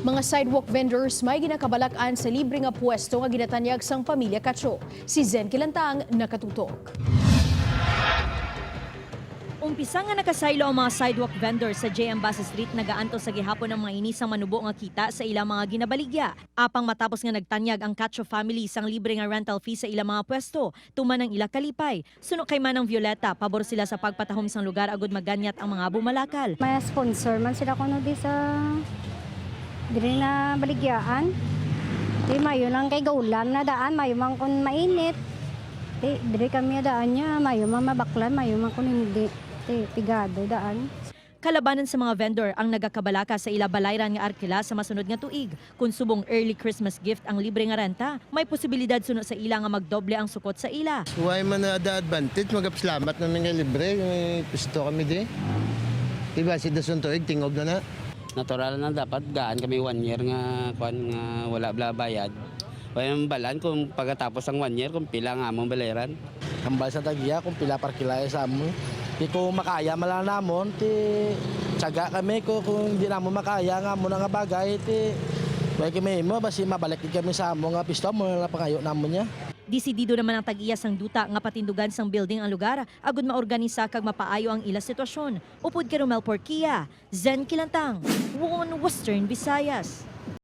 Mga sidewalk vendors may ginakabalak-an sa libre nga pwesto nga ginatanyag sang pamilya Cacho. Si Zen Kilantang nakatutok. Umpisa nga nakasaylo ang mga sidewalk vendors sa JM Basa Street, nagaantos sa gihapon ng mga inisang manubo nga kita sa ilang mga ginabaligya. Apang matapos nga nagtanyag ang Cacho family sang libre nga rental fee sa ilang mga pwesto, tuman ang ila kalipay. Suno kay Manang Violeta, pabor sila sa pagpatahom sang lugar agud maganyat ang mga bumalakal. May sponsor man sila kuno di sa diri na baligyaan. Di mayo lang kay gaulam na daan, mayo man kun mainit. Di diri kami daan niya, mayo man mabaklan, mayo man kun hindi. Di pigado daan. Kalabanan sa mga vendor ang nagakabalaka sa ila balayran nga arkila sa masunod nga tuig. Kung subong early Christmas gift ang libre nga renta, may posibilidad suno sa ila nga magdoble ang sukot sa ila. Why man na da advantage, magapsalamat namin nga libre, may pisto kami di. Diba, si Dason tuig, tingob na na. Natural na dapat gaan kami one year nga kuan nga wala bla bayad. Wala man balan kung pagkatapos ang one year kung pila nga among balayaran. Hambal sa tagiya kung pila parkilay sa amon. Di ko makaya malang namon, ti tiyaga kami ko kung di namon makaya nga amo na nga bagay, ti way kami mo basi mabalik gid kami sa amo nga pisto mo na pangayo namon niya. Disidido naman ang tag-iya sang duta nga patindugan sang building ang lugar agud maorganisa kag mapaayo ang ila sitwasyon. Upod kay Romel Porquia, Zen Kilantang, One Western Visayas.